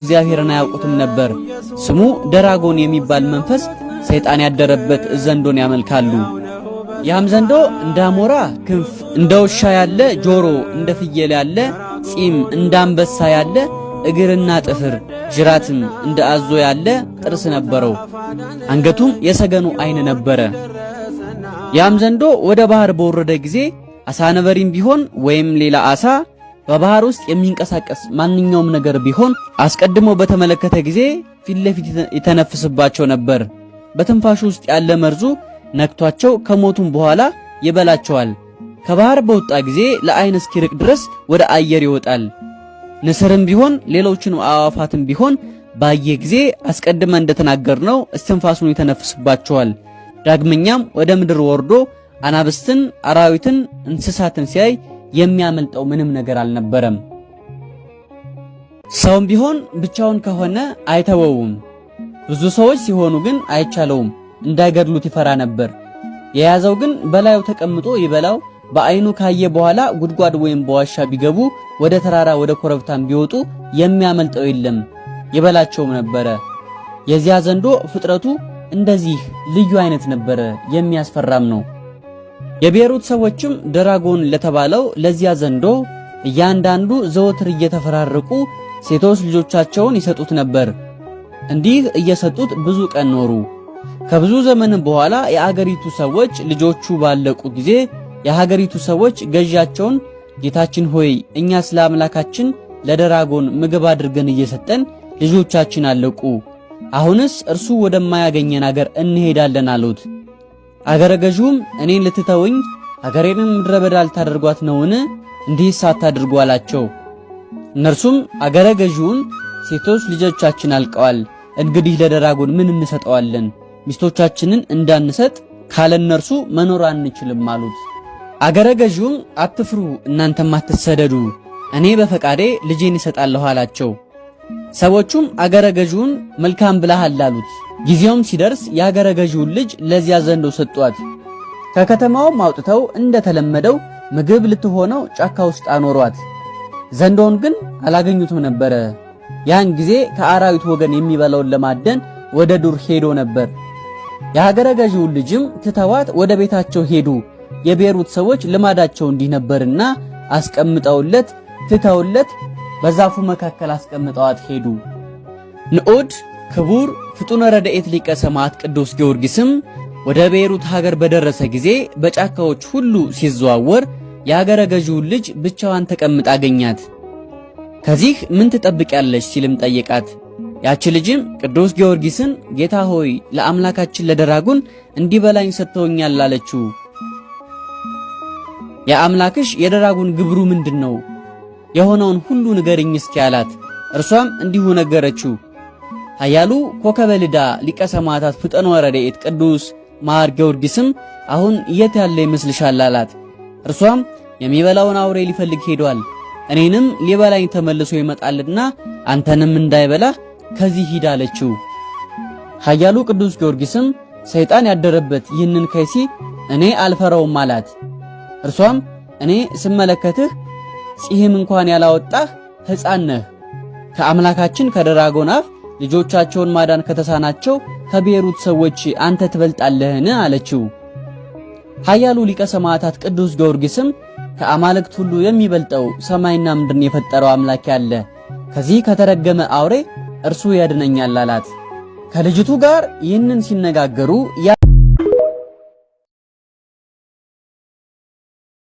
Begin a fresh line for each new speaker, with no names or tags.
እግዚአብሔርን አያውቁትም ነበር። ስሙ ደራጎን የሚባል መንፈስ ሰይጣን ያደረበት ዘንዶን ያመልካሉ። ያም ዘንዶ እንደ አሞራ ክንፍ፣ እንደ ውሻ ያለ ጆሮ፣ እንደ ፍየል ያለ ጺም፣ እንደ አንበሳ ያለ እግርና ጥፍር፣ ጅራትም እንደ አዞ ያለ ጥርስ ነበረው። አንገቱም የሰገኑ ዓይን ነበረ። ያም ዘንዶ ወደ ባህር በወረደ ጊዜ አሳ ነበሪም ቢሆን ወይም ሌላ አሳ በባህር ውስጥ የሚንቀሳቀስ ማንኛውም ነገር ቢሆን አስቀድሞ በተመለከተ ጊዜ ፊት ለፊት ይተነፍስባቸው ነበር። በትንፋሹ ውስጥ ያለ መርዙ ነክቷቸው ከሞቱም በኋላ ይበላቸዋል። ከባህር በወጣ ጊዜ ለዓይን እስኪርቅ ድረስ ወደ አየር ይወጣል። ንስርም ቢሆን ሌሎችንም አዕዋፋትም ቢሆን ባየ ጊዜ አስቀድመ እንደተናገርነው እስትንፋሱን ይተነፍስባቸዋል። ዳግመኛም ወደ ምድር ወርዶ አናብስትን፣ አራዊትን፣ እንስሳትን ሲያይ የሚያመልጠው ምንም ነገር አልነበረም። ሰውም ቢሆን ብቻውን ከሆነ አይተወውም። ብዙ ሰዎች ሲሆኑ ግን አይቻለውም፣ እንዳይገድሉት ይፈራ ነበር። የያዘው ግን በላዩ ተቀምጦ ይበላው። በአይኑ ካየ በኋላ ጉድጓድ ወይም በዋሻ ቢገቡ፣ ወደ ተራራ ወደ ኮረብታም ቢወጡ የሚያመልጠው የለም፣ ይበላቸውም ነበረ። የዚያ ዘንዶ ፍጥረቱ እንደዚህ ልዩ አይነት ነበረ፣ የሚያስፈራም ነው። የቤሩት ሰዎችም ደራጎን ለተባለው ለዚያ ዘንዶ እያንዳንዱ ዘወትር እየተፈራረቁ ሴቶች ልጆቻቸውን ይሰጡት ነበር። እንዲህ እየሰጡት ብዙ ቀን ኖሩ። ከብዙ ዘመንም በኋላ የአገሪቱ ሰዎች ልጆቹ ባለቁ ጊዜ የሀገሪቱ ሰዎች ገዣቸውን ጌታችን ሆይ፣ እኛ ስለ አምላካችን ለደራጎን ምግብ አድርገን እየሰጠን ልጆቻችን አለቁ፣ አሁንስ እርሱ ወደማያገኘን አገር እንሄዳለን አሉት። አገረ ገዥውም እኔን ልትተውኝ አገሬንም ምድረ በዳ ልታደርጓት ነውን? እንዲህስ አታድርጉ አላቸው። እነርሱም አገረ ገዥውን ሴቶች ልጆቻችን አልቀዋል፣ እንግዲህ ለደራጎን ምን እንሰጠዋለን? ሚስቶቻችንን እንዳንሰጥ ካለ እነርሱ መኖር አንችልም አሉት። አገረ ገዥውም አትፍሩ፣ እናንተም አትሰደዱ፣ እኔ በፈቃዴ ልጄን እሰጣለሁ አላቸው። ሰዎቹም አገረ ገዥውን መልካም ብለሃል አሉት። ጊዜውም ሲደርስ የአገረ ገዥውን ልጅ ለዚያ ዘንዶ ሰጧት። ከከተማውም አውጥተው እንደተለመደው ምግብ ልትሆነው ጫካ ውስጥ አኖሯት። ዘንዶውን ግን አላገኙትም ነበረ። ያን ጊዜ ከአራዊት ወገን የሚበላውን ለማደን ወደ ዱር ሄዶ ነበር። የሀገረ ገዢውን ልጅም ትተዋት ወደ ቤታቸው ሄዱ። የቤሩት ሰዎች ልማዳቸው እንዲህ ነበርና አስቀምጠውለት ትተውለት በዛፉ መካከል አስቀምጠዋት ሄዱ። ንዑድ ክቡር ፍጡነ ረድኤት ሊቀ ሰማዕት ቅዱስ ጊዮርጊስም ወደ ቤሩት ሀገር በደረሰ ጊዜ በጫካዎች ሁሉ ሲዘዋወር የሀገረ ገዢውን ልጅ ብቻዋን ተቀምጣ አገኛት። ከዚህ ምን ትጠብቂያለሽ ሲልም ጠየቃት። ያቺ ልጅም ቅዱስ ጊዮርጊስን ጌታ ሆይ፣ ለአምላካችን ለደራጉን እንዲበላኝ ሰጥተውኛል አለችው። የአምላክሽ የደራጉን ግብሩ ምንድነው? የሆነውን ሁሉ ንገርኝ እስኪ አላት። እርሷም እንዲሁ ነገረችው። ኃያሉ ኮከበ ልዳ ሊቀ ሰማዕታት ፍጠኖ ረድኤት ቅዱስ ማር ጊዮርጊስም አሁን የት ያለ ይመስልሻል አላት። እርሷም የሚበላውን አውሬ ሊፈልግ ሄዷል፣ እኔንም ሊበላኝ ተመልሶ ይመጣልና አንተንም እንዳይበላህ ከዚህ ሂድ አለችው። ኃያሉ ቅዱስ ጊዮርጊስም ሰይጣን ያደረበት ይህንን ከይሲ እኔ አልፈራውም አላት። እርሷም እኔ ስመለከትህ ጺህም እንኳን ያላወጣህ ሕፃን ነህ፣ ከአምላካችን ከደራጎን አፍ ልጆቻቸውን ማዳን ከተሳናቸው ከቤሩት ሰዎች አንተ ትበልጣለህን? አለችው። ኃያሉ ሊቀ ሰማዕታት ቅዱስ ጊዮርጊስም ከአማልክት ሁሉ የሚበልጠው ሰማይና ምድርን የፈጠረው አምላክ ያለ ከዚህ ከተረገመ አውሬ እርሱ ያድነኛል አላት። ከልጅቱ ጋር ይህንን ሲነጋገሩ